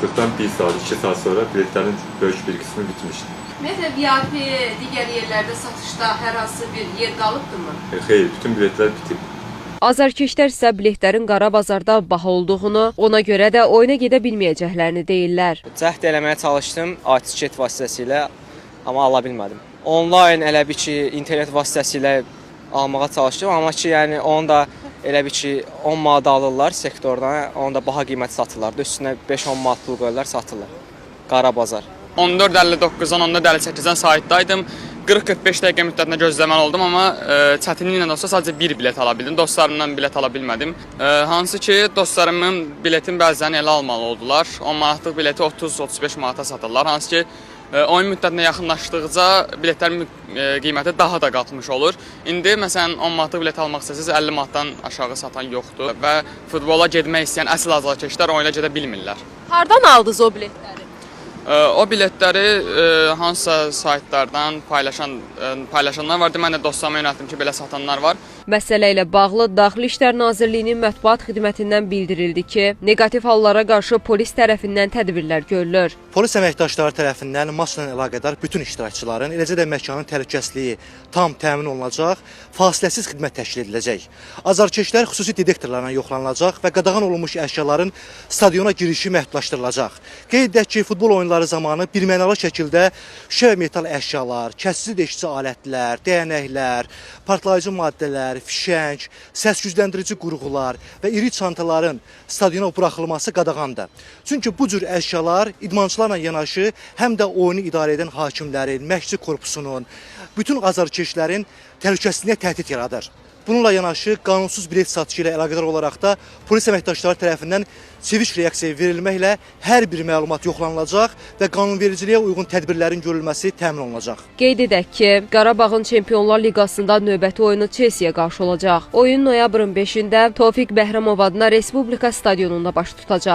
Çıktıktan 1 saat, 2 saat sonra biletlerin böyük bir kısmı bitmişti. Ümumiyyətlə VIP digər yerlərdə satışda hər hansı bir yer qalıbdımı? Xeyr, bütün biletler bitib. Azarkeşlər isə biletlərin qara bazarda baha olduğunu, ona görə də oyuna gedə bilməyəcəklərini deyirlər. Cəhd eləməyə çalışdım iTicket vasitəsilə, amma ala bilmədim. Onlayn elə bir ki, internet vasitəsilə almağa çalışdım, amma ki, yəni onu da elə bir ki, 10 manat alırlar sektordan, onu da baha qiymət satırlar. Üstünə 5-10 manat pul qoyurlar, satırlar. Qara bazar. 14:59-dan 14:58-dən saytdaydım. 40-45 dəqiqə müddətində gözləməli oldum, amma çətinliklə də olsa sadəcə bir bilet ala bildim. Dostlarımdan bilet ala bilmədim. Hansı ki, dostlarımın biletin bəzilərini elə almalı oldular. 10 manatlıq bileti 30-35 manata satırlar. Hansı ki, oyun müddətinə yaxınlaşdıqca biletlərin qiyməti daha da qalxmış olur. İndi məsələn 10 manatlıq bilet almaq istəsəniz 50 manatdan aşağı satan yoxdur və futbola getmək istəyən əsl azarkeşlər oyuna gedə bilmirlər. Hardan aldınız o biletləri? O biletləri hansısa saytlardan paylaşanlar vardı. Mən də dostlarıma yönəltdim ki, belə satanlar var. Məsələ ilə bağlı Daxili İşlər Nazirliyinin mətbuat xidmətindən bildirildi ki, neqativ hallara qarşı polis tərəfindən tədbirlər görülür. Polis əməkdaşları tərəfindən maçla əlaqədar bütün iştirakçıların, eləcə də məkanın təhlükəsizliyi tam təmin olunacaq, fasiləsiz xidmət təşkil ediləcək. Azarkeşlər xüsusi detektorlarla yoxlanılacaq və qadağan olunmuş əşyaların stadiona girişi məhdudlaşdırılacaq. Qeyd edək ki, futbol oyunları zamanı birmənalı şəkildə şüşə və metal əşyalar, kəsici deşici alətlər, dəyənəklər, partlayıcı maddələr, fişəng, səs gücləndirici qurğular və iri çantaların stadiona buraxılması qadağandır. Çünki bu cür əşyalar idmançılarla yanaşı həm də oyunu idarə edən hakimlərin, məşqçi korpusunun, bütün azarkeşlərin təhlükəsizliyinə təhdid yaradır. Bununla yanaşı qanunsuz bilet satışı ilə əlaqədar olaraq da polis əməkdaşları tərəfindən çevik reaksiya verilməklə hər bir məlumat yoxlanılacaq və qanunvericiliyə uyğun tədbirlərin görülməsi təmin olunacaq. Qeyd edək ki, Qarabağın Çempionlar Liqasında növbəti oyunu Chelsea-yə qarşı olacaq. Oyun noyabrın 5-də Tofiq Bəhramov adına Respublika stadionunda baş tutacaq.